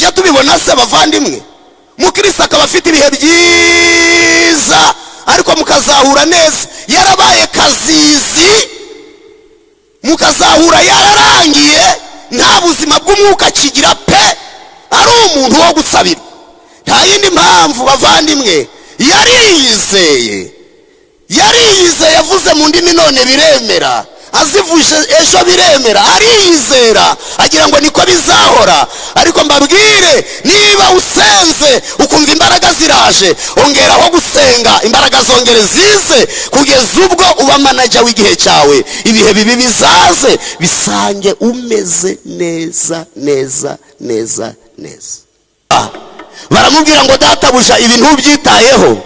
Ntitujya tubibona se bavandimwe? Mukristo akaba afite ibihe byiza, ariko mukazahura neza yarabaye kazizi, mukazahura yararangiye, nta buzima bw'umwuka kigira pe, ari umuntu wo gusabirwa. Nta yindi mpamvu bavandimwe, yariyizeye, yariyizeye, yavuze mu ndimi none biremera, azivuje ejo biremera, ariyizera agira ngo niko bizahora. Ariko mbabwire, niba usenze ukumva imbaraga ziraje, ongeraho gusenga, imbaraga zongere zize kugeza ubwo uba manager w'igihe cyawe. Ibihe bibi bizaze bisange umeze neza neza neza neza. Baramubwira ngo databuja ibi ntubyitayeho,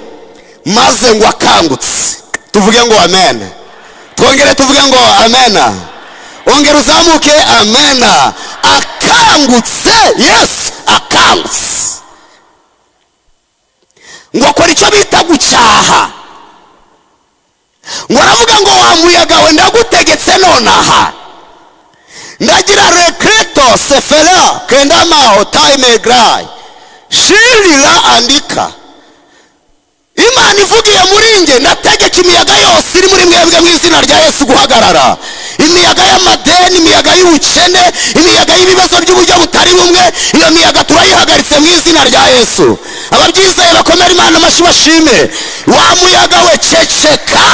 maze ngo akangutse. Tuvuge ngo amen. Twongere tuvuge ngo amena. Ongera uzamuke amena. Akangutse, yes, akangutse. Ngo akora icyo bita gucyaha. Ngo aravuga ngo wa muyaga we ndagutegetse nonaha, ndagira rekreto sefera kendama otime grai shirira andika. Imana ivugiye muri nge, ndategeka imiyaga yose iri muri mwebwe mu izina rya Yesu guhagarara. Imiyaga y'amadeni, imiyaga y'ubukene, imiyaga y'ibibazo by'uburyo butari bumwe, iyo miyaga turayihagaritse mu izina rya Yesu. Ababyizeye bakomera Imana amashyi bashime. Wa muyaga we ceceka.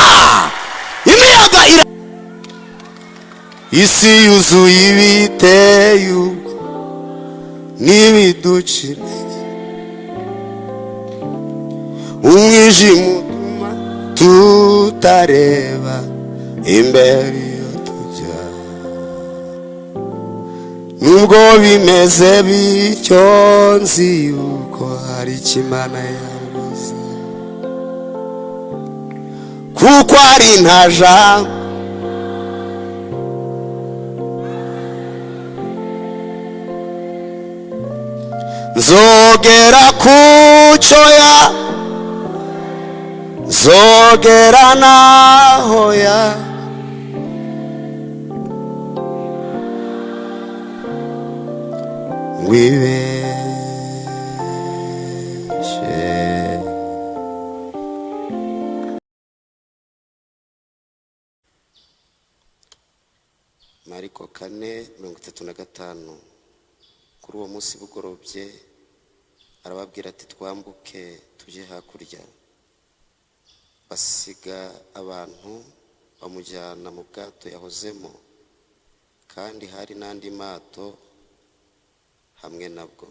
Imiyaga ira isi yuzuye ibiteye n'ibiducira, umwijima utuma tutareba imbere iyo tujya. Nubwo bimeze bityo, nzi yuko hari icyo Imana yavuze, kuko ari nta jambo nzogera ku cyo ya zogera naho ya ngwibeshe. Mariko 4:35. Kuri uwo munsi bugorobye arababwira ati twambuke tujye hakurya. Basiga abantu bamujyana mu bwato yahozemo, kandi hari n'andi mato hamwe nabwo.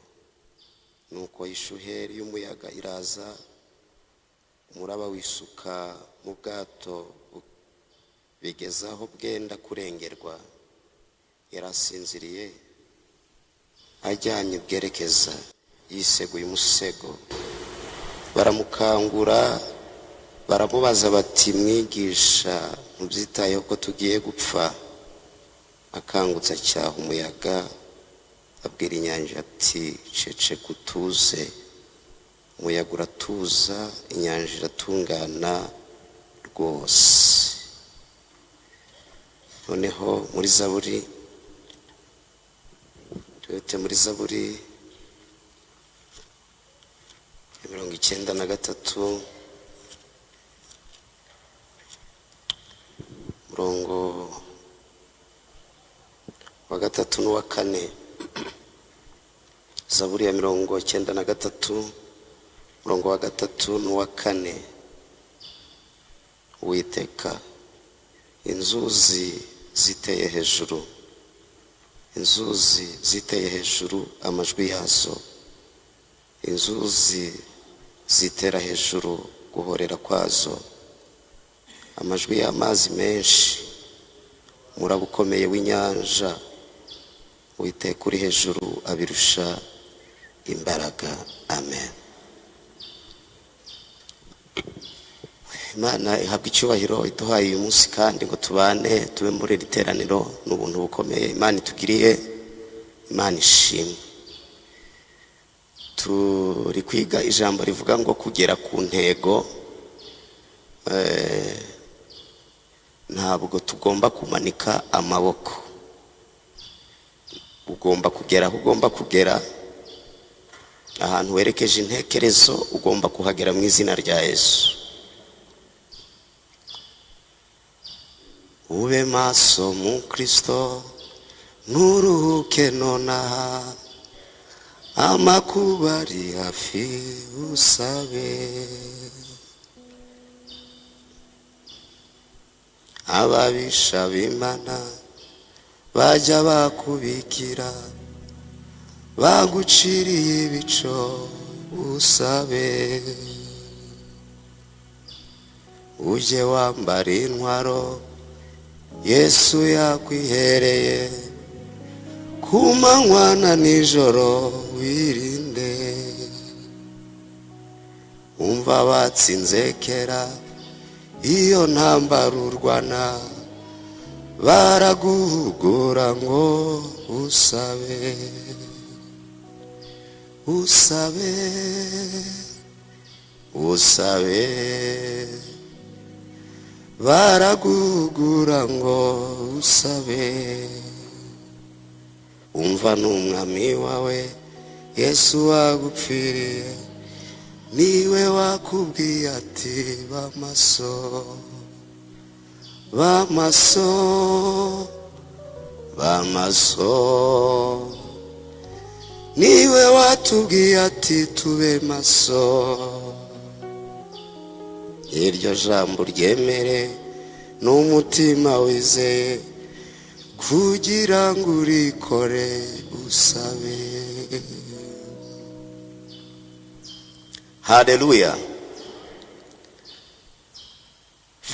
Nuko ishuheri y'umuyaga iraza, umuraba wisuka mu bwato bigeza aho bwenda kurengerwa. Yarasinziriye ajyanye bwerekeza, yiseguye umusego. Baramukangura baramubaza bati mwigisha, ntubyitayeho ko tugiye gupfa? Akangutse acyaha umuyaga, abwira inyanja ati ceceka utuze. Umuyaga uratuza, inyanja iratungana rwose. Noneho muri Zaburi, tuyote muri Zaburi 93 murongo wa 3 n'uwa 4. Zaburi ya 93 murongo wa 3 n'uwa 4. Uwiteka, inzuzi ziteye hejuru, inzuzi ziteye hejuru amajwi yazo, inzuzi zitera hejuru guhorera kwazo, amajwi y'amazi menshi, umuraba ukomeye w'inyanja. Uwiteka uri hejuru abirusha imbaraga. Amen. Imana ihabwa icyubahiro iduhaye uyu munsi kandi ngo tubane tube muri iri teraniro. Ni ubuntu bukomeye Imana itugiriye, Imana ishimwe. Turi kwiga ijambo rivuga ngo kugera ku ntego. Ntabwo tugomba kumanika amaboko, ugomba kugera aho ugomba kugera. Ahantu werekeje intekerezo ugomba kuhagera mu izina rya Yesu. Ube maso mu Kristo, nturuhuke nonaha, amakuba ari hafi usabe. Ababisha b'Imana bajya bakubikira, baguciriye ibico usabe. Ujye wambara intwaro Yesu yakwihereye, ku manywa na nijoro wirinde. Umva batsinze kera iyo ntambara urwana, baraguhugura ngo usabe. Usabe, usabe, baragugura ngo usabe. Umva n'umwami wawe Yesu wagupfiriye, niwe wakubwiye ati bamaso, bamaso, bamaso. Niwe watubwiye ati tube maso. Iryo jambo ryemere n'umutima wizeye, kugira ngo urikore usabe. Haleluya.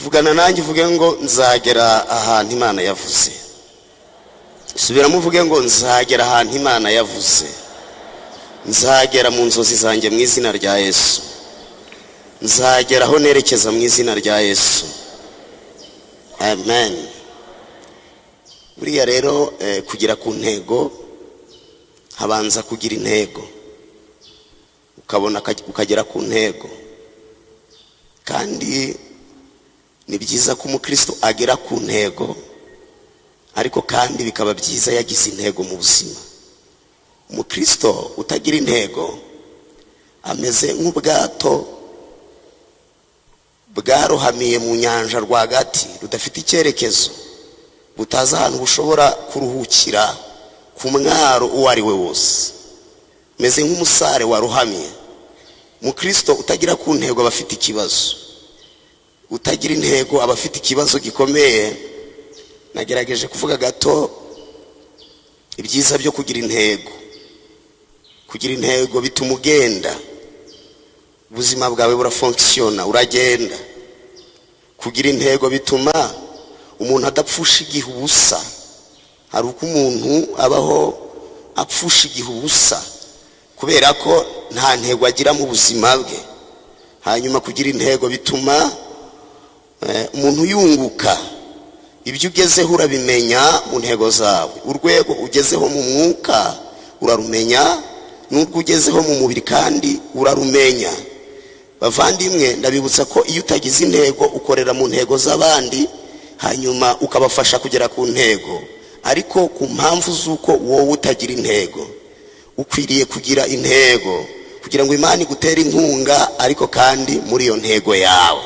Vugana nanjye uvuge ngo nzagera ahantu Imana yavuze. Subiramo uvuge ngo nzagera ahantu Imana yavuze. Nzagera mu nzozi zanjye mu izina rya Yesu. Nzagera aho nerekeza mu izina rya Yesu. Amen. Buriya rero kugera ku ntego habanza kugira intego, ukabona ukagera ku ntego. Kandi ni byiza ko umukristo agera ku ntego, ariko kandi bikaba byiza yagize intego mu buzima. Umukristo utagira intego ameze nk'ubwato bwarohamiye mu nyanja rwagati, rudafite icyerekezo, butazi ahantu bushobora kuruhukira ku mwaro uwo ari we wose, meze nk'umusare warohamye. Umukristo utagira ku ntego aba afite ikibazo. Utagira intego aba afite ikibazo gikomeye. Nagerageje kuvuga gato ibyiza byo kugira intego. Kugira intego bituma ugenda, ubuzima bwawe burafonkisiyona, uragenda. Kugira intego bituma umuntu adapfusha igihe ubusa. Hari uko umuntu abaho apfusha igihe ubusa kubera ko nta ntego agira mu buzima bwe. Hanyuma kugira intego bituma umuntu yunguka. Ibyo ugezeho urabimenya mu ntego zawe. Urwego ugezeho mu mwuka urarumenya, n'urwo ugezeho mu mubiri kandi urarumenya. Bavandimwe, ndabibutsa ko iyo utagize intego ukorera mu ntego z'abandi, hanyuma ukabafasha kugera ku ntego, ariko ku mpamvu z'uko wowe utagira intego. Ukwiriye kugira intego kugira ngo Imana igutere inkunga, ariko kandi muri iyo ntego yawe.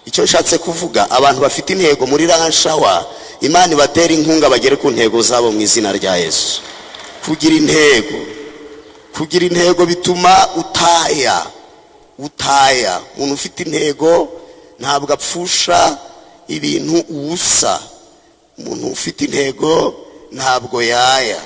Icyo nshatse kuvuga, abantu bafite intego muri Ranshawa, Imana ibatera inkunga bagere ku ntego zabo mu izina rya Yesu. Kugira intego, kugira intego bituma utaya, utaya. Umuntu ufite intego ntabwo apfusha ibintu ubusa. Umuntu ufite intego ntabwo yaya.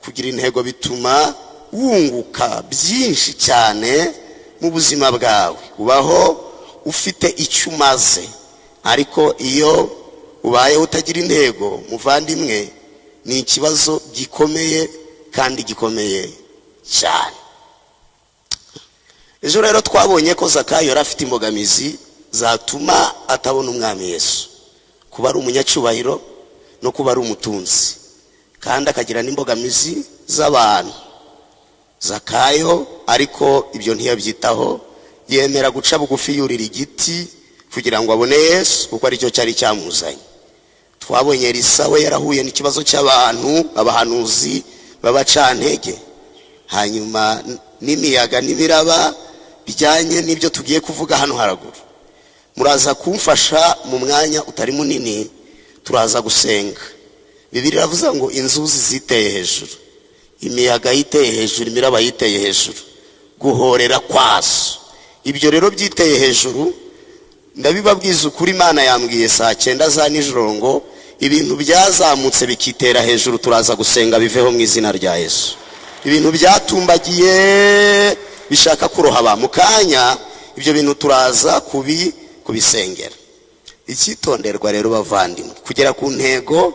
Kugira intego bituma wunguka byinshi cyane mu buzima bwawe, ubaho ufite icyo umaze. Ariko iyo ubayeho utagira intego, muvandimwe, ni ikibazo gikomeye kandi gikomeye cyane. Ejo rero twabonye ko Zakayo yari afite imbogamizi zatuma atabona umwami Yesu, kuba ari umunyacyubahiro no kuba ari umutunzi, kandi akagira n'imbogamizi z'abantu. Zakayo ariko ibyo ntiyabyitaho, yemera guca bugufi yurira igiti kugira ngo abone Yesu, kuko aricyo cyari cyamuzanye. Twabonye Elisa we yarahuye n'ikibazo cy'abantu, abahanuzi b'abacantege. Hanyuma n'imiyaga n'imiraba bijyanye n'ibyo tugiye kuvuga hano haraguru. Muraza kumfasha mu mwanya utari munini, turaza gusenga. Bibiliya iravuze ngo inzuzi ziteye hejuru, imiyaga yiteye hejuru, imiraba yiteye hejuru, guhorera kwazo. Ibyo rero byiteye hejuru, ndabibabwiza ukuri, Imana yambwiye saa 9 za nijoro ngo ibintu byazamutse bikitera hejuru, turaza gusenga biveho mu izina rya Yesu. Ibintu byatumbagiye bishaka kurohaba mu kanya, ibyo bintu turaza kubisengera. Icyitonderwa rero bavandimwe, kugera ku ntego,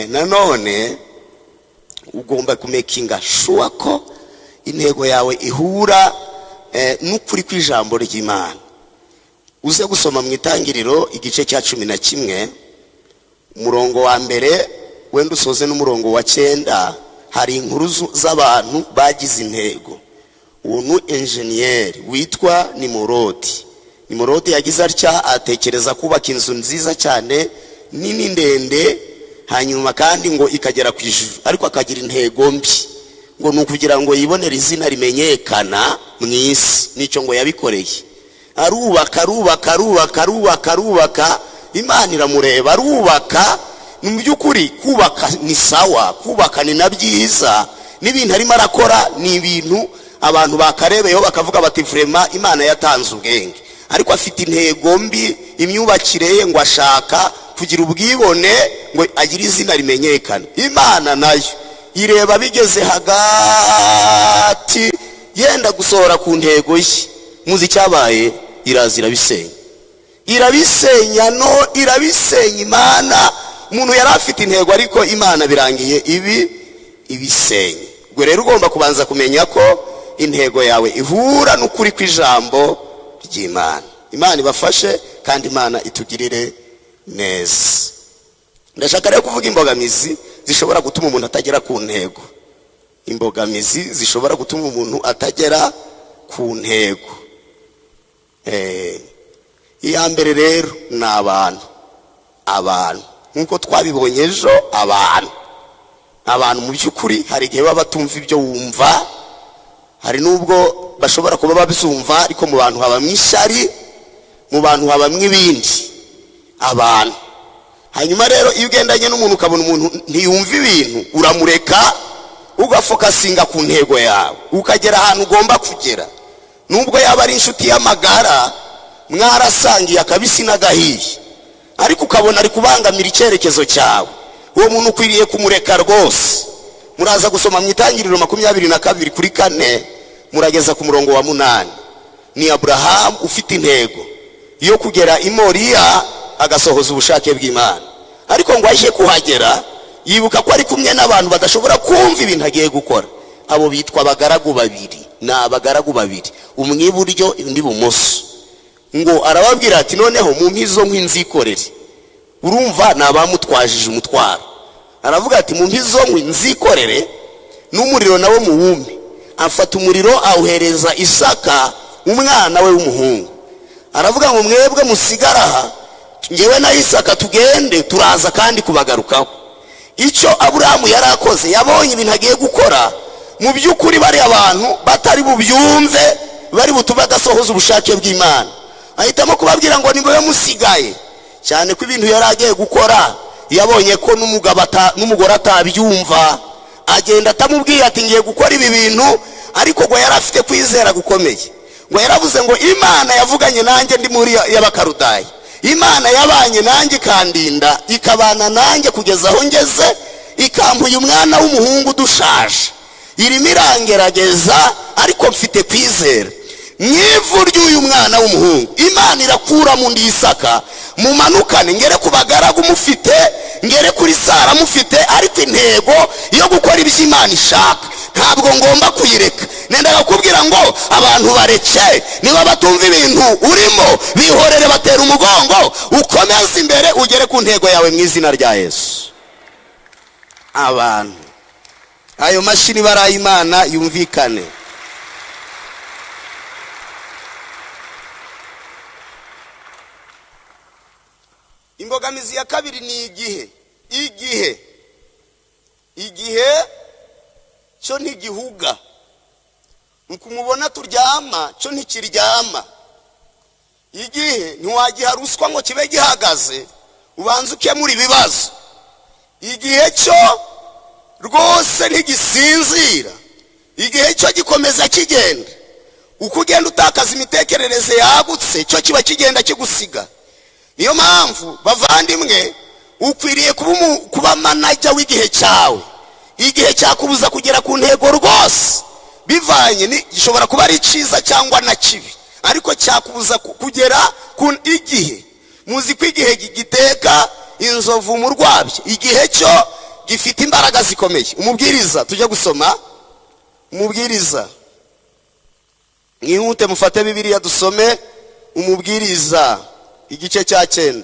nanone ugomba kumekinga sure ko intego yawe ihura n'ukuri kw'ijambo ry'Imana. Uze gusoma mu Itangiriro igice cya 11, umurongo wa 1, wenda usoze n'umurongo wa 9. Hari inkuru z'abantu bagize intego. Uwo ni enjeniyeri witwa Nimurodi. Nimurodi yagize atya, atekereza kubaka inzu nziza cyane nini ndende, hanyuma kandi ngo ikagera ku ijuru, ariko akagira intego mbi, ngo ni ukugira ngo yibonere izina rimenyekana mu isi. Nicyo ngo yabikoreye. Arubaka, arubaka, arubaka, arubaka, arubaka, Imana iramureba, arubaka. Mu by'ukuri kubaka ni sawa, kubaka ni na byiza, n'ibintu arimo arakora ni ibintu abantu bakarebeyeho bakavuga bati vraiment Imana yatanze ubwenge. Ariko afite intego mbi, imyubakire ye ngo ashaka kugira ubwibone, ngo agire izina rimenyekana. Imana nayo ireba bigeze hagati yenda gusohora ku ntego ye, muzi icyabaye, iraza irabisenya, irabisenya, no irabisenya. Imana, umuntu yari afite intego ariko Imana birangiye ibi ibisenya. Ubwo rero ugomba kubanza kumenya ko intego yawe ihura n'ukuri kw'ijambo ry'Imana. Imana ibafashe kandi Imana itugirire neza. Ndashaka rero kuvuga imbogamizi zishobora gutuma umuntu atagera ku ntego. Imbogamizi zishobora gutuma umuntu atagera ku ntego. Iya mbere rero ni abantu. Abantu nk'uko twabibonye ejo, abantu mu by'ukuri hari igihe baba batumva ibyo wumva, hari n'ubwo bashobora kuba babyumva, ariko mu bantu habamo ishyari, mu bantu habamo ibindi abantu. Hanyuma rero iyo ugendanye n'umuntu ukabona umuntu ntiyumva ibintu, uramureka ugafokasinga ku ntego yawe, ukagera ahantu ugomba kugera. Nubwo yaba ari inshuti y'amagara, mwarasangiye akabisi n'agahiye, ariko ukabona ari kubangamira icyerekezo cyawe, uwo muntu ukwiriye kumureka rwose. Muraza gusoma mu Itangiriro 22 kuri 4, murageza ku murongo wa 8. Ni Aburahamu ufite intego yo kugera i Moriya agasohoza ubushake bw'Imana, ariko ngo aje kuhagera yibuka ko ari kumwe n'abantu badashobora kumva ibintu agiye gukora. Abo bitwa abagaragu babiri, ni abagaragu babiri, umwe iburyo undi ibumoso. Ngo arababwira ati noneho mumpe izo nkwi nzikorere. Urumva ni abamutwajije umutwaro. Aravuga ati mumpe izo nkwi nzikorere, n'umuriro nawo muwume. Afata umuriro awuhereza Isaka umwana we w'umuhungu. Aravuga ngo mwebwe musigara aha, ngewe na Isaka tugende, turaza kandi kubagarukaho. Icyo Aburahamu yari akoze, yabonye ibintu agiye gukora mu by'ukuri bari abantu batari bubyumve, bari butume adasohoza ubushake bw'Imana. Ahitamo kubabwira ngo nimube musigaye, cyane ko ibintu yari agiye gukora yabonye ko n'umugore atabyumva. Agenda atamubwiye ati ngiye gukora ibi bintu, ariko ngo yari afite kwizera gukomeye. Ngo yaravuze ngo Imana yavuganye nanjye ndi muri y'Abakarudayi, Imana yabanye nanjye ikandinda, ikabana nanjye kugeza aho ngeze, ikampuye umwana w'umuhungu udushaje, irimo irangerageza, ariko mfite kwizera. Mu ivu ry'uyu mwana w'umuhungu Imana irakura mu ndi Isaka, mumanukane ngere ku bagaragu mufite, ngere kuri Sara mufite, ariko intego yo gukora ibyo Imana ishaka ntabwo ngomba kuyireka. Nendaga kubwira ngo abantu bareke, niba batumva ibintu urimo bihorere, batera umugongo, ukomeze imbere ugere ku ntego yawe mu izina rya Yesu. Abantu ayo mashini baraye Imana yumvikane. Imbogamizi ya kabiri ni igihe. Igihe Cyo ntigihuga. Ukumubona turyama, cyo ntikiryama. Igihe ntiwagiha ruswa ngo kibe gihagaze, ubanza ukemura ibibazo. Igihe cyo rwose ntigisinzira, igihe cyo gikomeza kigenda. Uko ugenda utakaza imitekerereze yagutse, cyo kiba kigenda kigusiga. Niyo mpamvu, bavandimwe, ukwiriye kuba manager w'igihe cyawe. Igihe cyakubuza kugera ku ntego rwose, bivanye gishobora kuba ari cyiza cyangwa na kibi, ariko cyakubuza kugera ku igihe. Muzi ko igihe giteka inzovu mu rwabya. Igihe cyo gifite imbaraga zikomeye. Umubwiriza, tujya gusoma Umubwiriza. Mwihute mufate Bibiliya, dusome Umubwiriza igice cya 9.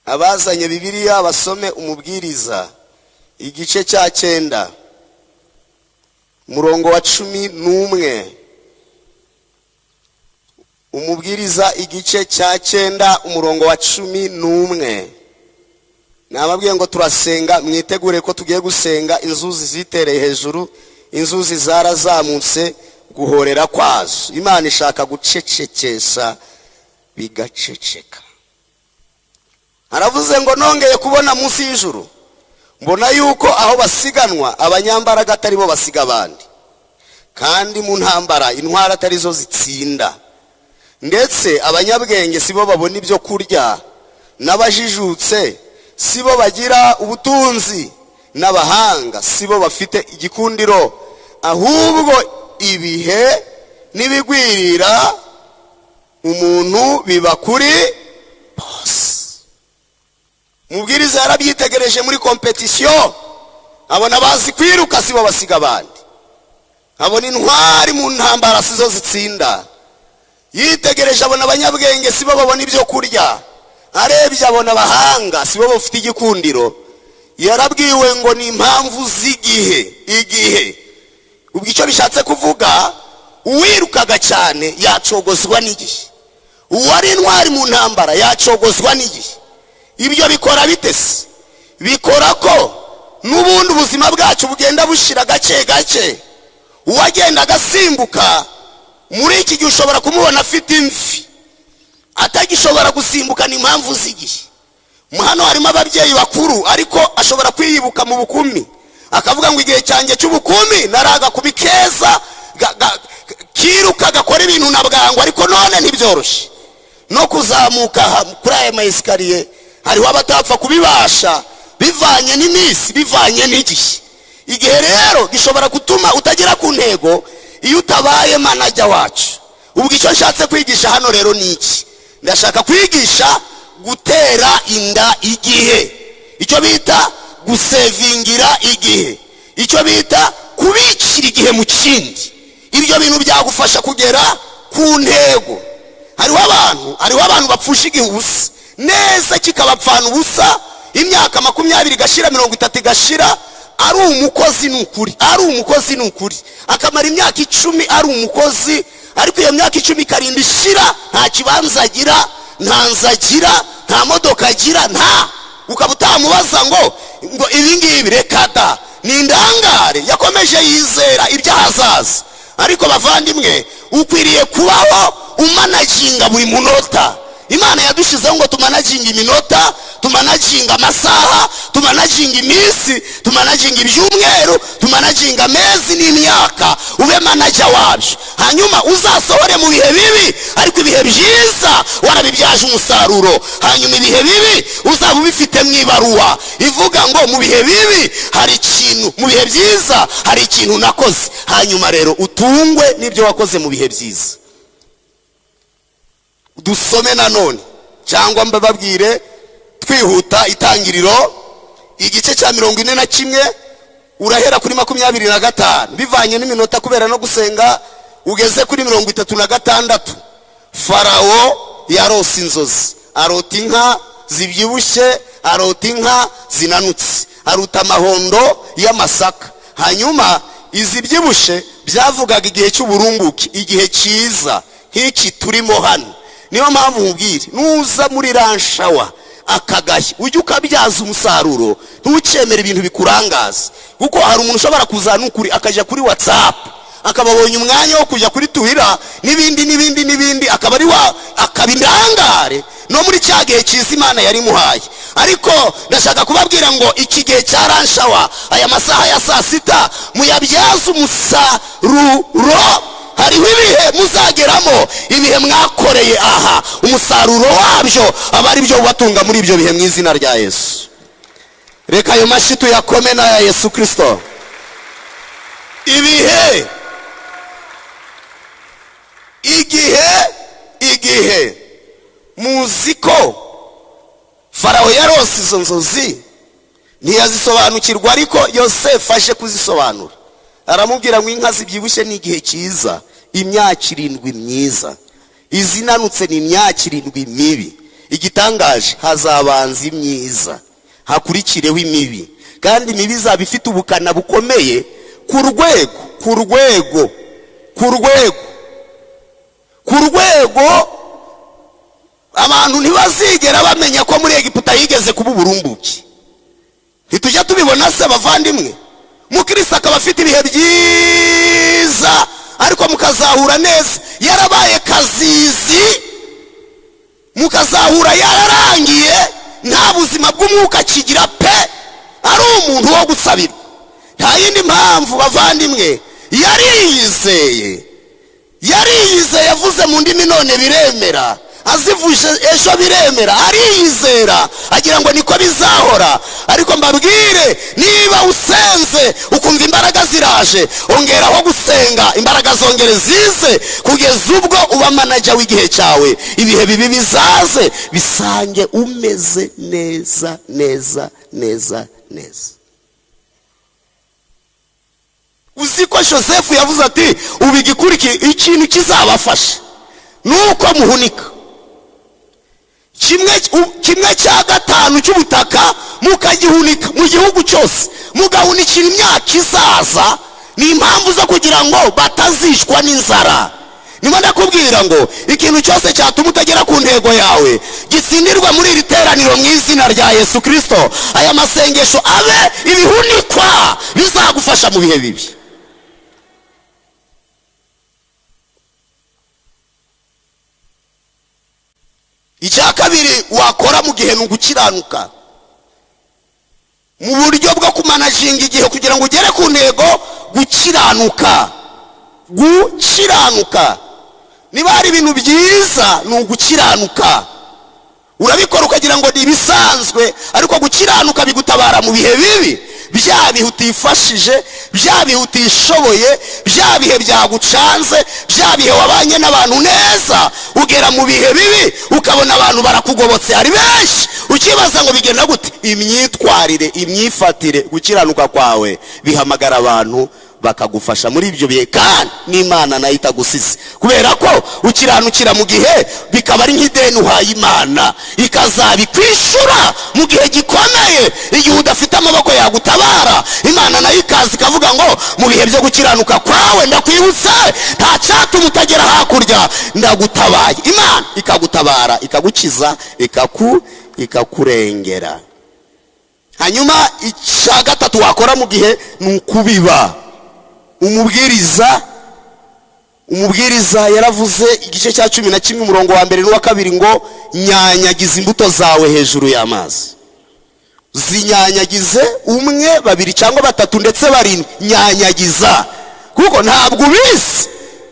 Abazanye Bibiliya basome Umubwiriza igice cya 9, umurongo wa 11. Umubwiriza igice cya 9, umurongo wa 11. Nababwiye ngo turasenga, mwitegure ko tugiye gusenga. Inzuzi zitereye hejuru, inzuzi zarazamutse guhorera kwazo. Imana ishaka gucecekesha bigaceceka. Aravuze ngo: "Nongeye kubona munsi y'ijuru, mbona yuko aho basiganwa abanyambaraga atari bo basiga abandi, kandi mu ntambara intwara atari zo zitsinda, ndetse abanyabwenge si bo babona ibyo kurya, n'abajijutse si bo bagira ubutunzi, n'abahanga si bo bafite igikundiro, ahubwo ibihe n'ibigwirira umuntu biba kuri bose." Umubwiriza yarabyitegereje muri compétition, abona bazi kwiruka si bo basiga abandi, abona intwari mu ntambara si zo zitsinda. Yitegereje abona abanyabwenge si bo babona ibyo kurya, arebye abona abahanga si bo bafite igikundiro. Yarabwiwe ngo ni impamvu z'igihe. Igihe ubwo icyo bishatse kuvuga, uwirukaga cyane yacogozwa n'igihe, uwari intwari mu ntambara yacogozwa n'igihe. Ibyo bikora bite se? Bikora ko n'ubundi ubuzima bwacu bugenda bushira gake gake. Uwagenda agasimbuka, muri iki gihe ushobora kumubona afite imvi, atagishobora gusimbuka. Ni impamvu z'igihe. Hano harimo ababyeyi bakuru, ariko ashobora kwiyibuka mu bukumi akavuga ngo: "Igihe cyanjye cy'ubukumi nari agakumi keza kiruka, gakora ibintu na bwangu, ariko none ntibyoroshye no kuzamuka kuri aya ma escaliers." Hariho abatapfa kubibasha bivanye n'iminsi, bivanye n'igihe. Igihe rero gishobora gutuma utagera ku ntego iyo utabaye manager wacu. Ubwo icyo nshatse kwigisha hano rero ni iki? Ndashaka kwigisha gutera inda igihe, icyo bita gusevingira igihe, icyo bita kubikira igihe mu kindi. Ibyo bintu byagufasha kugera ku ntego. Hariho abantu bapfusha igihe ubusa neza, kikabapfana ubusa, imyaka 20 igashira, 30 igashira, ari umukozi. Ni ukuri, ari umukozi, ni ukuri, akamara imyaka 10 ari umukozi, ariko iyo myaka 10 ikarinda ishira nta kibanza agira, nta nzu agira, nta modoka agira, nta ukaba utamubaza ngo ibi ngibi. Reka da, ni indangare. Yakomeje yizera iby'ahazaza. Ariko bavandimwe, ukwiriye kubaho umanaginga buri munota. Imana yadushyizeho ngo tumanaginge iminota, tumanaginga amasaha, tumanaginga iminsi, tumanaginga ibyumweru, tumanaginga amezi n'imyaka. Ube manager wabyo, hanyuma uzasohore mu bihe bibi, ariko ibihe byiza warabibyaje umusaruro. Hanyuma ibihe bibi uzaba ubifite mu ibaruwa ivuga ngo: "Mu bihe bibi hari ikintu, mu bihe byiza hari ikintu nakoze." Hanyuma rero utungwe n'ibyo wakoze mu bihe byiza. Dusome nanone cyangwa mbababwire twihuta, Itangiriro igice cya 41, urahera kuri 25, bivanye n'iminota kubera no gusenga, ugeze kuri 36. Farawo yarose inzozi, arota inka zibyibushye, arota inka zinanutse, arota amahondo y'amasaka. Hanyuma izibyibushye byavugaga igihe cy'uburumbuke, igihe cyiza nk'iki turimo hano. Niyo mpamvu nkubwire, nuza muri lunch hour, Akagashya ujye ukabyaza umusaruro, ntukemere ibintu bikurangaza, kuko hari umuntu ushobora kuzana ukuri akajya kuri WhatsApp, akaba abonye umwanya wo kujya kuri Twitter n'ibindi n'ibindi n'ibindi, akaba ari wa akaba indangare no muri cya gihe cyiza Imana yari imuhaye. Ariko ndashaka kubabwira ngo iki gihe cya lunch hour, aya masaha ya saa sita, muyabyaze umusaruro. Hariho ibihe muzageramo, ibihe mwakoreye aha, umusaruro wabyo aba ari byo ubatunga muri ibyo bihe, mu izina rya Yesu. Reka ayo mashyi tuyakome n'aya Yesu Kirisito. Ibihe, igihe, igihe. Muzi ko Farawo yarose izo nzozi ntiyazisobanukirwa, ariko Yosefu aje kuzisobanura aramubwira ngo inka zibyibushye ni igihe cyiza, imyaka 7 myiza, izinanutse ni imyaka 7 mibi. Igitangaje, hazabanza imyiza hakurikireho imibi, kandi imibi izaba ifite ubukana bukomeye ku rwego abantu ntibazigera bamenya ko muri Egiputa yigeze kuba uburumbuke. Ntitujya tubibona se, abavandimwe? Mukirisi akaba afite ibihe byiza, ariko mukazahura neza yarabaye kazizi, mukazahura yararangiye, nta buzima bw'umwuka akigira pe, ari umuntu wo gusabirwa. Nta yindi mpamvu, bavandimwe, yariyizeye, yariyizeye. Yavuze mu ndimi none biremera, azivuje ejo biremera, ariyizera, agira ngo niko bizahora. Ariko mbabwire, niba usenze ukumva imbaraga ziraje, ongeraho gusenga, imbaraga zongere zize kugeza ubwo uba manager w'igihe cyawe. Ibihe bibi bizaze bisange umeze neza neza neza neza. Uzi ko Joseph yavuze ati: "Ubu igikurikiye, ikintu kizabafasha ni uko muhunika kimwe cya gatanu cy'ubutaka, mukagihunika mu gihugu cyose, mugahunikira imyaka izaza." Ni impamvu zo kugira ngo batazicwa n'inzara. Niba ndakubwira ngo ikintu cyose cyatuma utagera ku ntego yawe gitsindirwa muri iri teraniro, mu izina rya Yesu Kirisito. Aya masengesho abe ibihunikwa bizagufasha mu bihe bibi. Icya kabiri wakora mu gihe ni ugukiranuka. Mu buryo bwo kumanaginga igihe kugira ngo ugere ku ntego, gukiranuka, gukiranuka. Niba hari ibintu byiza ni ugukiranuka. Urabikora ukagira ngo ni ibisanzwe, ariko gukiranuka bigutabara mu bihe bibi, bya bihe utifashije, bya bihe utishoboye, bya bihe byagucanze, bya bihe wabanye n'abantu neza, ugera mu bihe bibi ukabona abantu barakugobotse ari benshi, ukibaza ngo bigenda gute? Imyitwarire, imyifatire, gukiranuka kwawe bihamagara abantu bakagufasha muri ibyo bihe, kandi n'Imana nayo itagusize, kubera ko ukiranukira mu gihe, bikaba ari nk'ideni uhaye Imana, ikazabikwishyura mu gihe gikomeye, igihe udafite amaboko yagutabara. Imana nayo ikaza ikavuga ngo: "Mu bihe byo gukiranuka kwawe, ndakwibutse, nta cyatuma utagera hakurya, ndagutabaye." Imana ikagutabara, ikagukiza, ikakurengera. Hanyuma icya gatatu wakora mu gihe ni ukubiba. Umubwiriza yaravuze, igice cya 11, umurongo wa mbere n'uwa kabiri, ngo: "Nyanyagize imbuto zawe hejuru y'amazi." Zinyanyagize, umwe, babiri cyangwa batatu, ndetse barindwi. Nyanyagiza, kuko ntabwo ubizi.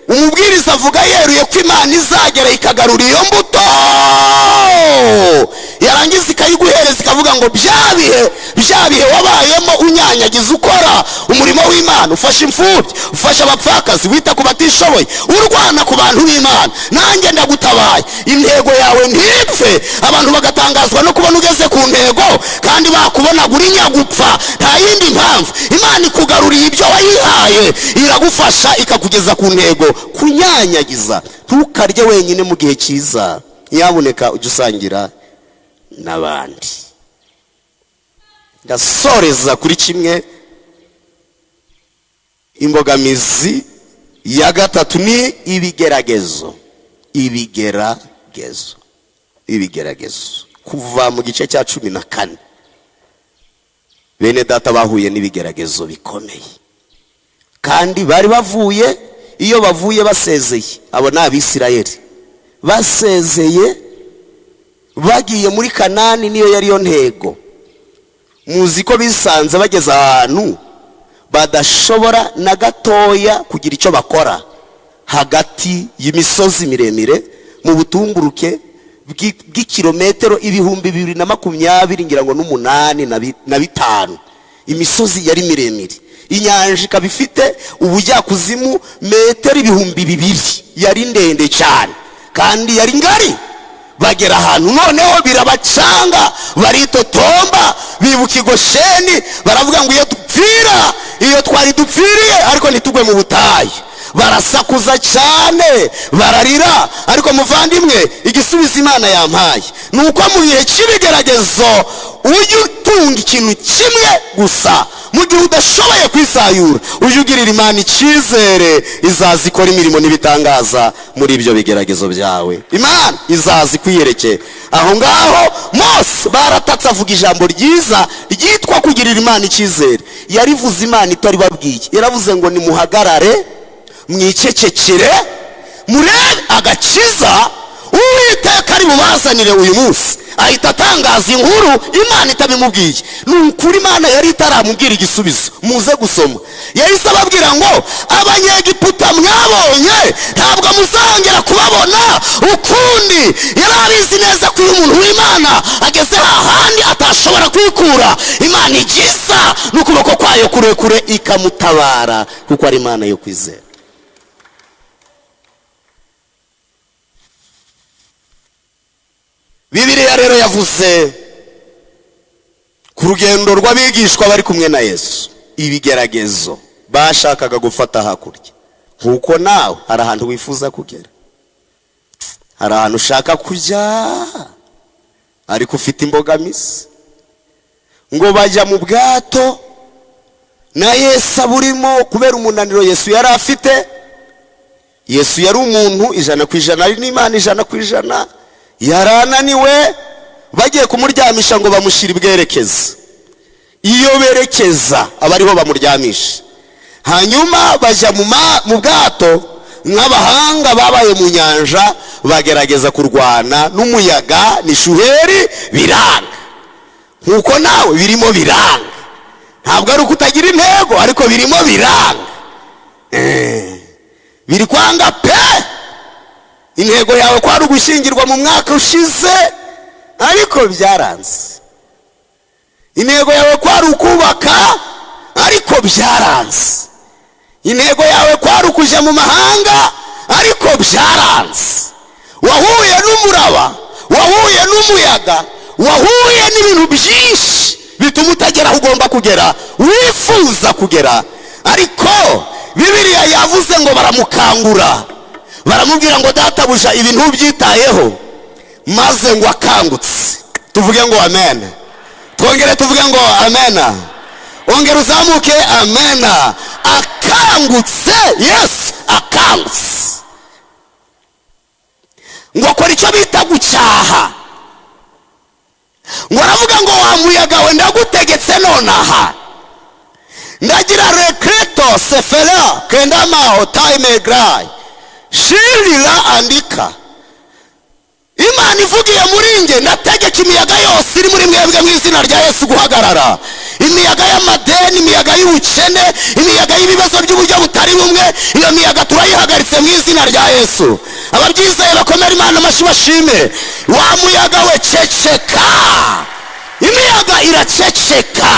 Umubwiriza avuga yeruye ko Imana izagera ikagarura iyo mbuto, yarangiza ikayiguhereza, ikavuga ngo: "Bya bihe, bya bihe wabayemo unyanyagiza, ukora umurimo w'Imana, ufasha imfubyi, ufasha abapfakazi, wita ku batishoboye, urwana ku bantu b'Imana, nanjye ndagutabaye, intego yawe ntipfe." Abantu bagatangazwa no kubona ugeze ku ntego kandi bakubonaga uri nyagupfa. Nta yindi mpamvu, Imana ikugaruriye ibyo wayihaye, iragufasha ikakugeza ku ntego. Kunyanyagiza, ntukarye wenyine mu gihe cyiza, nyabuneka ujye usangira n'abandi. Ndasoreza kuri kimwe. Imbogamizi ya gatatu ni ibigeragezo, ibigeragezo, ibigeragezo. Kuva mu gice cya 14, bene data bahuye n'ibigeragezo bikomeye, kandi bari bavuye, iyo bavuye basezeye, abo ni Abisirayeli basezeye bagiye muri Kanani, niyo yari yo ntego. Muzi ko bisanze bageze ahantu badashobora na gatoya kugira icyo bakora, hagati y'imisozi miremire, mu butumburuke bw'ikirometero 2028 ngira ngo n'umunani na bitanu. Imisozi yari miremire, inyanja ikaba ifite ubujyakuzimu metero 2000, yari ndende cyane kandi yari ngari. Bagera ahantu noneho birabacanga, baritotomba, bibuka Igosheni, baravuga ngo iyo dupfira, iyo twari dupfiriye, ariko ntitugwe mu butayu. Barasakuza cyane, bararira. Ariko muvandimwe, igisubizo Imana yampaye ni uko mu gihe cy'ibigeragezo ujye utunga ikintu kimwe gusa. Mu gihe udashoboye kwisayura, ujye ugirira Imana icyizere, izaza ikora imirimo n'ibitangaza muri ibyo bigeragezo byawe. Imana izaza ikwiyerekeye aho ngaho. Mose baratatse, avuga ijambo ryiza ryitwa kugirira Imana icyizere. Yarivuze Imana itari babwiye, yaravuze ngo nimuhagarare mwicecekere, murebe agakiza Uwiteka ari bubazanire uyu munsi. Ahita atangaza inkuru Imana itabimubwiye. Ni ukuri, Imana yari itaramubwira igisubizo. Muze gusoma, yahise ababwira ngo Abanyegiputa mwabonye ntabwo muzongera kubabona ukundi. Yari abizi neza ko iyo umuntu w'Imana ageze hahandi atashobora kwikura, Imana igiza n'ukuboko kwayo kurekure ikamutabara, kuko ari Imana yo kwizera. Bibiliya rero yavuze ku rugendo rw'abigishwa bari kumwe na Yesu, ibigeragezo bashakaga gufata hakurya. Nkuko nawe hari ahantu wifuza kugera, hari ahantu ushaka kujya, ariko ufite imbogamizi. Ngo bajya mu bwato na Yesu aburimo, kubera umunaniro Yesu yari afite. Yesu yari umuntu 100%, ari n'Imana 100%, yarananiwe. Bagiye kumuryamisha ngo bamushyire ibwerekeza, iyo berekeza aba ariho bamuryamisha. Hanyuma bajya mu bwato nk'abahanga babaye mu nyanja, bagerageza kurwana n'umuyaga n'ishuheri, biranga. Nkuko nawe birimo biranga, ntabwo ari uko utagira intego, ariko birimo biranga, biri kwanga pe. Intego yawe kwari ugushyingirwa mu mwaka ushize, ariko byaranze. Intego yawe kwari ukubaka, ariko byaranze. Intego yawe kwari ukujya mu mahanga, ariko byaranze. Wahuye n'umuraba, wahuye n'umuyaga, wahuye n'ibintu byinshi bituma utagera aho ugomba kugera, wifuza kugera. Ariko Bibiliya yavuze ngo baramukangura, baramubwira ngo databuja ibi ntubyitayeho, maze ngo akangutse. Tuvuge ngo amen, twongere tuvuge ngo amen, ongera uzamuke amen. Akangutse, Yesu akangutse, ngo akora icyo bita gucyaha. Ngo aravuga ngo wa muyaga we, ndagutegetse nonaha, ndagira rekreto sefera kendamaho time gray shirira andika. Imana ivugiye muri nge, ndategeka imiyaga yose iri muri mwebwe mu izina rya Yesu guhagarara. Imiyaga y'amadeni, imiyaga y'ubukene, imiyaga y'ibibazo by'uburyo butari bumwe, iyo miyaga turayihagaritse mu izina rya Yesu. Ababyizeye bakomera Imana amashyi bashime. Wa muyaga we ceceka, imiyaga iraceceka.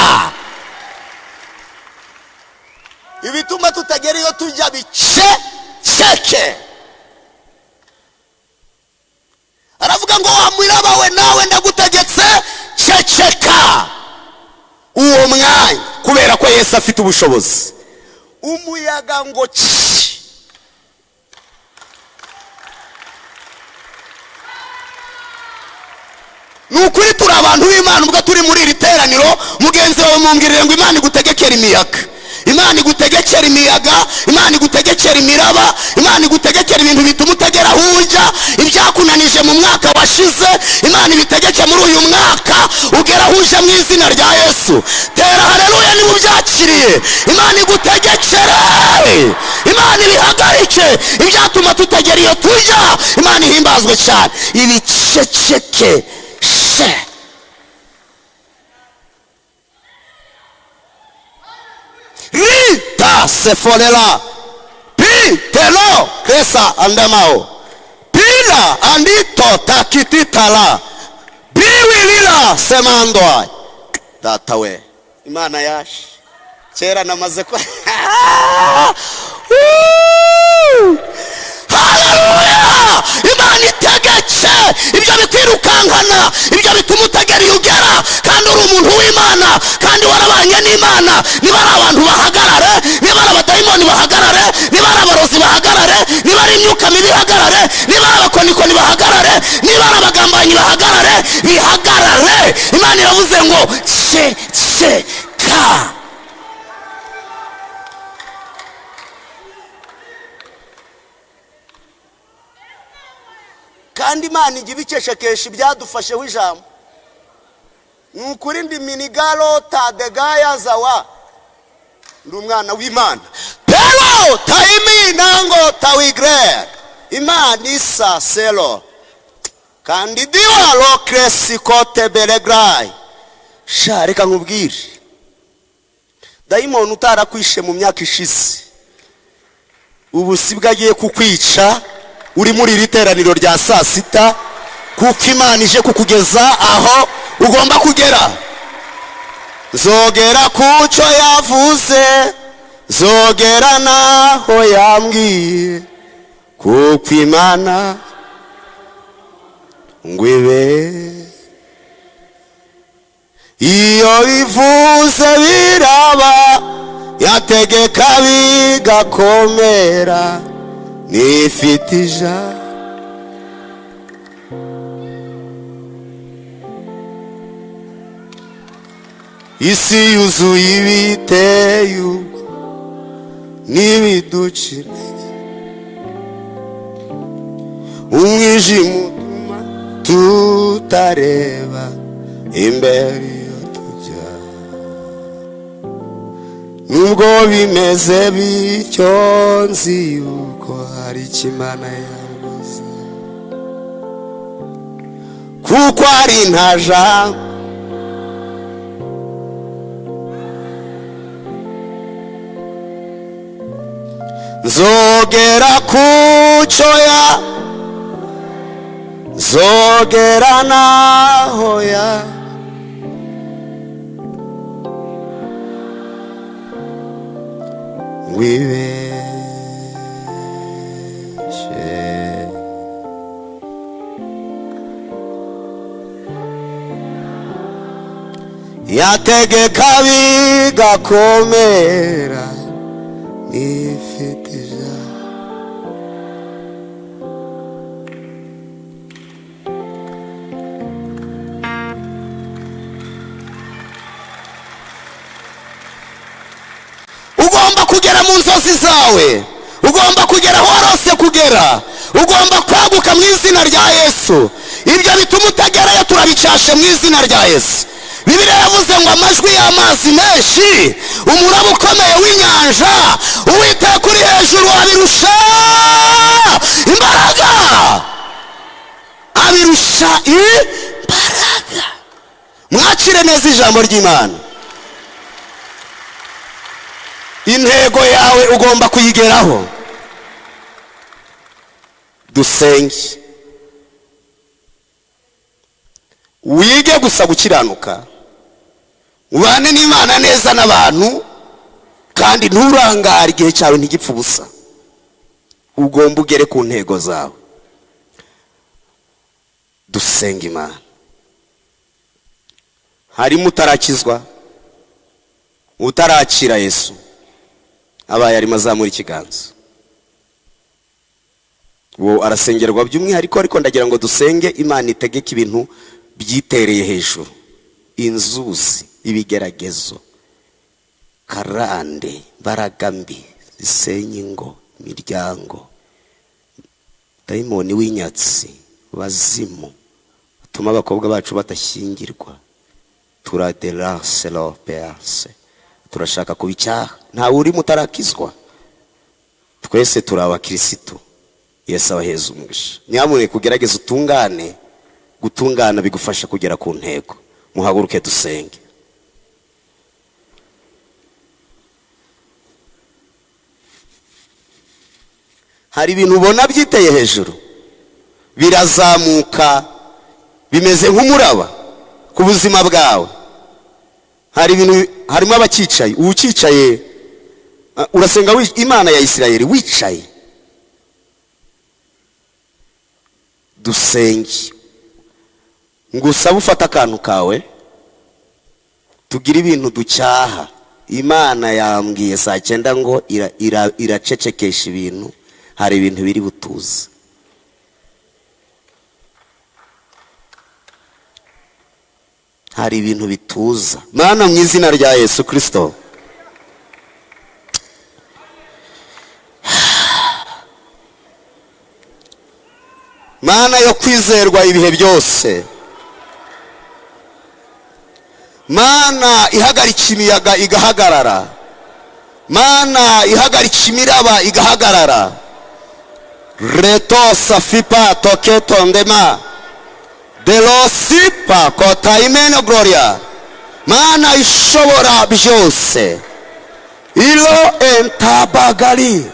Ibituma tutagera iyo tujya biceceke. Aravuga ngo wa mwiraba we, nawe ndagutegetse ceceka. Uwo mwanya, kubera ko Yesu afite ubushobozi, umuyaga ngo ci. Ni ukuri turi abantu b'Imana, ubwo turi muri iri teraniro, mugenzi wawe mumbwirire ngo Imana igutegekera imiyaga, Imana Imana igutegekera imiyaga, Imana igutegekera imiraba, Imana igutegekera ibintu bituma utagera aho ujya. Ibyakunanije mu mwaka washize, Imana ibitegeke muri uyu mwaka ugera aho uje mu izina rya Yesu. Tera haleluya niba ubyakiriye. Imana igutegekere, Imana ibihagarike ibyatuma tutagera iyo tujya. Imana ihimbazwe cyane. Ibiceceke she. Rita sefolela pitelo kesa andamao pila andito takititala biwilila semandwa. Data we, Imana yaje kera namaze ko. Haleluya! Imana itegetse ibyo bikwirukankana, ibyo bituma utagera iyo ugera, kandi uri umuntu w'Imana, kandi warabanye n'Imana. Niba ari abantu bahagarare, niba ari abadayimoni bahagarare, niba ari abarozi bahagarare, niba ari imyuka mibi ihagarare, niba ari abakonikoni bahagarare, niba ari abagambanyi bahagarare, bihagarare. Imana iravuze ngo ceceka. Kandi Imana ijya ibicecekesha ibyadufasheho ijambo. Ni ukuri ndi minigalo tadegaya zawa, ndi umwana w'Imana. Pero taimi nango tawigre, Imana isa selo kandi diwa lo kresikote belegrai. Sha, reka nkubwire, dayimoni utarakwishe mu myaka ishize, ubu sibwo agiye kukwica uri muri iri teraniro rya saa sita, kuko Imana ije kukugeza aho ugomba kugera. Zogera kucyo yavuze, zogera naho yambwiye, kuko Imana ngo ibe. Iyo bivuze biraba, yategeka bigakomera, nifite ijambo. Isi yuzuye ibiteye ubwoba n'ibiduca intege, umwijima utuma tutareba imbere iyo tujya. Nubwo bimeze bityo, nzi yuko hari icyo Imana yavuze, kuko ari nta jambo. Nzogera kucyo ya, nzogera naho ya, wibeshe. Yategeka bigakomera, nifite ijambo. Ugomba kugera mu nzozi zawe, ugomba kugera aho warose kugera, ugomba kwaguka mu izina rya Yesu. Ibyo bituma utagerayo turabicashe mu izina rya Yesu. Bibiliya yavuze ngo amajwi y'amazi menshi, umuraba ukomeye w'inyanja, Uwiteka uri hejuru abirusha imbaraga, abirusha imbaraga. Mwakire neza ijambo ry'Imana. Intego yawe ugomba kuyigeraho. Dusenge, wige gusa gukiranuka, ubane n'Imana neza n'abantu, kandi nturangare, igihe cyawe ntigipfe ubusa. Ugomba ugere ku ntego zawe. Dusenge Imana. Harimo utarakizwa, utarakira Yesu, abaye arimo azamura ikiganza, uwo arasengerwa by'umwihariko. Ariko ndagira ngo dusenge Imana itegeke ibintu byitereye hejuru, inzuzi, ibigeragezo, Karande, imbaraga mbi zisenya ingo, imiryango, dayimoni w'inyatsi, bazimu batuma abakobwa bacu badashyingirwa. Turaderase lopease, turashaka kuba icyaha. Ntawe urimo utarakizwa, twese turi abakirisitu. Yesu abaheza umugisha. Nyamuneka ugerageze utungane. Gutungana bigufasha kugera ku ntego. Muhaguruke dusenge. Hari ibintu ubona byiteye hejuru, birazamuka, bimeze nk'umuraba ku buzima bwawe. Hari ibintu, harimo abakicaye, ukicaye urasenga Imana ya Isirayeli wicaye. Dusenge, ngusabe ufate akantu kawe, tugire ibintu ducyaha. Imana yambwiye saa 9 ngo iracecekesha ibintu. Hari ibintu biri butuze. Hari ibintu bituza. Mana, mu izina rya Yesu Kristo, Mana yo kwizerwa ibihe byose, Mana ihagarika imiyaga igahagarara, Mana ihagarika imiraba igahagarara, reto safipa toketo ndema delosipa kota imeno gloria, Mana ishobora byose, ilo entabagali,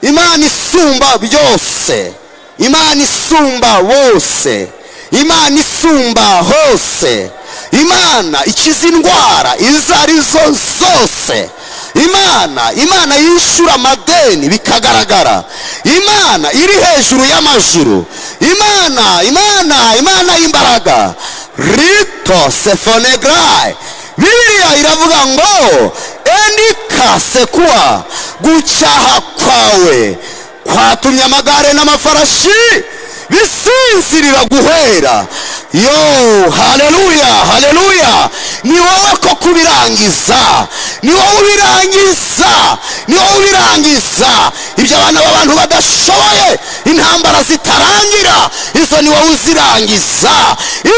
Imana isumba byose, Imana isumba bose, Imana isumba hose, Imana ikiza indwara izo arizo zose, Imana yishyura amadeni bikagaragara, Imana iri hejuru y'amajuru, Imana Imana Imana y'imbaraga, rito sefonegrai. Bibiliya iravuga ngo endika sekuwa, gucyaha kwawe kwatumye amagare n'amafarashi bisinzirira guhera. Yo, haleluya, haleluya. Ni wowe ko kubirangiza, ni wowe ubirangiza, ni wowe ubirangiza. Ibyo abana b'abantu badashoboye, intambara zitarangira, izo ni wowe uzirangiza,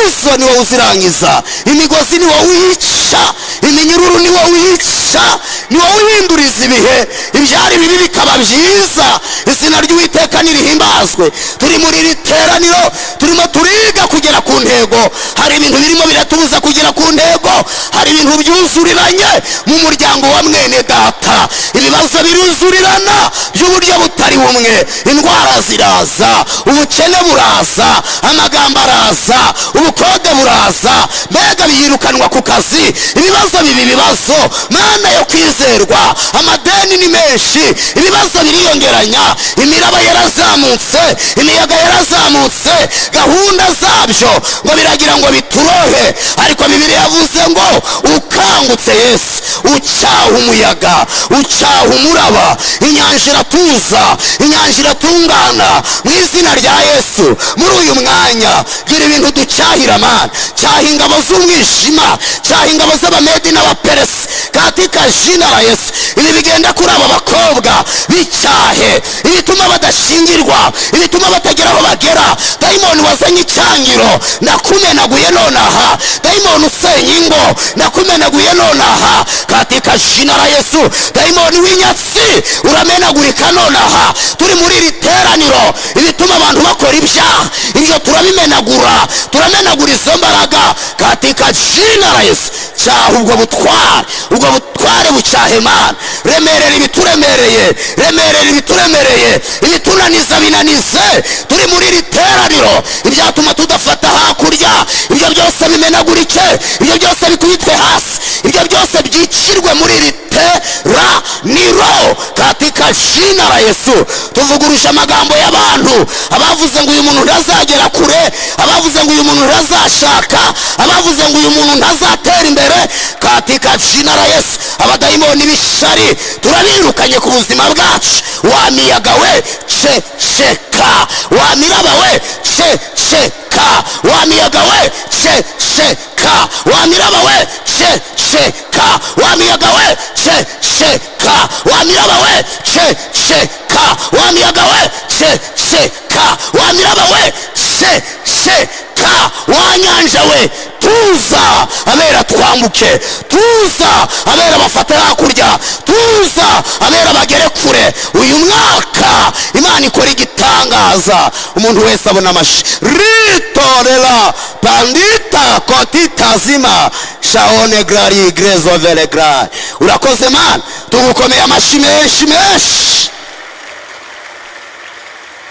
izo ni wowe uzirangiza. Imigozi ni wowe uyica, iminyururu ni wowe uyica, ni wowe uhinduriza ibihe, ibyari bibi bikaba byiza. Izina ry'Uwiteka nirihimbazwe. Turi muri iri teraniro, turimo turiga kugera ku ntego. Hari ibintu birimo biratubuza kugera ku ntego, hari ibintu byuzuriranye mu muryango wa mwene data, ibibazo biruzurirana by'uburyo butari bumwe. Indwara ziraza, ubukene buraza, amagambo araza, ubukode buraza, mbega biyirukanwa ku kazi, ibibazo bibi ibibazo. Mana yo kwizerwa, amadeni ni menshi, ibibazo biriyongeranya, imiraba yarazamutse, imiyaga yarazamutse, gahunda zabyo ngo biragira ngo biturohe. Ariko Bibiliya yavuze ngo ukangutse Yesu, ucyaha umuyaga, ucyaha umuraba, inyanja iratuza, inyanja iratungana. Mu izina rya Yesu, muri uyu mwanya gira ibintu ducyahira Mana. Cyaha ingabo z'umwijima, cyaha ingabo z'abamedi n'abaperesi, katika jina la Yesu. Ibi bigenda kuri aba bakobwa bicyahe, ibituma badashingirwa, ibituma batagera aho bagera. Dayimoni wazanye icyangiro, ndakumenaguye nonaha. Dayimoni usenya ingo, ndakumenaguye nonaha, katika jina la Yesu. Dayimoni w'inyatsi uramenagurika nonaha. Turi muri iri teraniro, ibituma abantu bakora ibyaha, ibyo turabimenagura, turamenagura izo mbaraga, katika jina la Yesu. Cyaha ubwo butware, ubwo butware bucyahe Mana. Remerera ibituremereye, remerera ibituremereye, ibitunaniza binanize. Turi muri iri teraniro, ibyatuma tudafata hakurya, ibyo byose bimenagurike, ibyo byose bikubitwe hasi, ibyo byose byicirwe muri iri teraniro, katika jina la Yesu. Tuvuguruje amagambo y'abantu, abavuze ngo uyu muntu ntazagera kure, abavuze ngo uyu muntu ntazashaka, abavuze ngo uyu muntu ntazatera imbere, katika jina la Yesu. Abadayimoni b'ishari turabirukanye ku buzima bwacu. Wa miyaga we ceceka, wa miraba we ceceka, wa miyaga we ceceka. Ka, wa miraba we, ce ce ka, wa miyaga we, ce ce ka, wa miraba we, ce ce ka, wa miyaga we, ce ce ka, wa miraba we, ce ce ka, wa nyanja we, tuza abera twambuke, tuza abera bafate hakurya, tuza abera bagere kure. Uyu mwaka Imana ikora igitangaza, umuntu wese abona amashi. Ritorera pandita kotita zima shaone grari grezo vele grari. Urakoze Mana, tugukomeye amashi menshi menshi.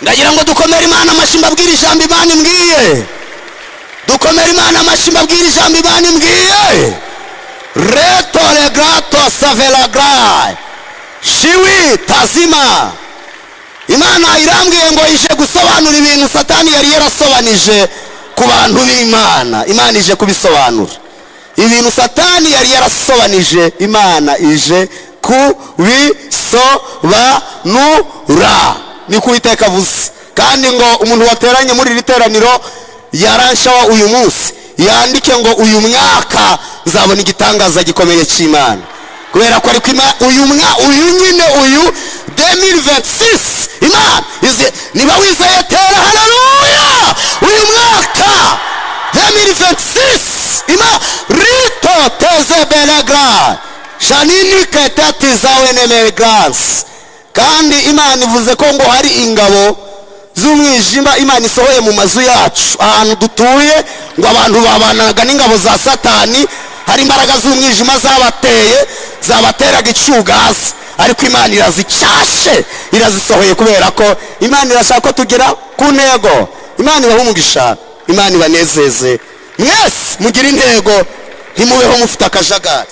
Ndagira ngo dukomere Imana amashyi, mbabwire ijambo Imana imbwiye. Dukomere Imana amashyi, mbabwire ijambo Imana imbwiye. Reto regrato savela grai shiwi tazima. Imana irambwiye ngo ije gusobanura ibintu Satani yari yarasobanije ku bantu b'Imana. Imana ije kubisobanura ibintu Satani yari yarasobanije, Imana ije kubisobanura. Ni ku Uwiteka avuze. Kandi ngo umuntu wateranye muri iri teraniro yaranshawa uyu munsi yandike ngo uyu mwaka nzabona igitangaza gikomeye cy'Imana, kubera ko ariko uyu mwa uyu nyine uyu 2026 Imana izi, niba wizeye tera haleluya. Uyu mwaka 2026 Imana rito teze belegra shanini ketati zawe nemegrance. Kandi Imana ivuze ko ngo hari ingabo z'umwijima Imana isohoye mu mazu yacu ahantu dutuye, ngo abantu babanaga n'ingabo za Satani, hari imbaraga z'umwijima zabateye, zabateraga icyugazi, ariko Imana irazicyashe, irazisohoye, kubera ko Imana irashaka ko tugera ku ntego. Imana ibahe umugisha, Imana ibanezeze mwese, mugire intego, ntimubeho mufite akajagari.